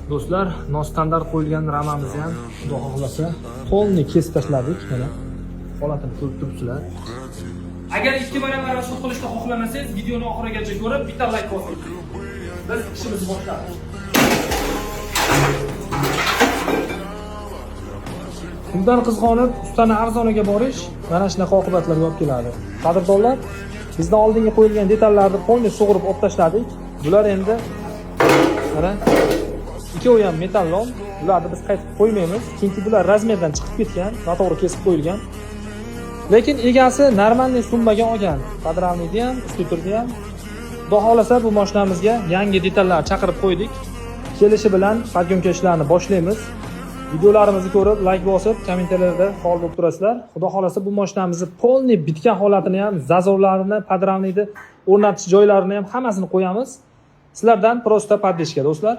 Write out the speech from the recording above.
Do'stlar, nostandart qo'yilgan ramamizni ham, xudo xohlasa, полный kesib tashladik. Mana, holatini ko'rib turibsizlar. Agar 2 barobar расход qilishni xohlamasangiz, videoni oxirigacha ko'rib, bitta layk bosing. Biz ishimizni boshladik. Puldan qizg'onib, ustani arzoniga borish mana shunaqa oqibatlarga olib keladi. Qadrdonlar, bizdan oldingi qo'yilgan detallarni полный sug'urib olib tashladik. Bular endi, mana, ikkovi ham металлолом. Bularni biz qaytib qo'ymaymiz, chunki bular размер dan chiqib ketgan, noto'g'ri kesib qo'yilgan. Lekin egasi нормальный summaga olgan. Подрамник ni ham, skuterni ham. Xudo xohlasa, bu mashinamizga yangi detallar chaqirib qo'ydik. Kelishi bilan подгонка ishlarini boshlaymiz. Videolarimizni ko'rib, layk bosib, kommentariylarda faol bo'lib turasizlar. Xudo xohlasa, bu mashinamizni полный bitgan holatini ham, зазор larini, подрамник ni o'rnatish joylarini ham, hammasini qo'yamiz. Sizlardan просто поддержка, do'stlar.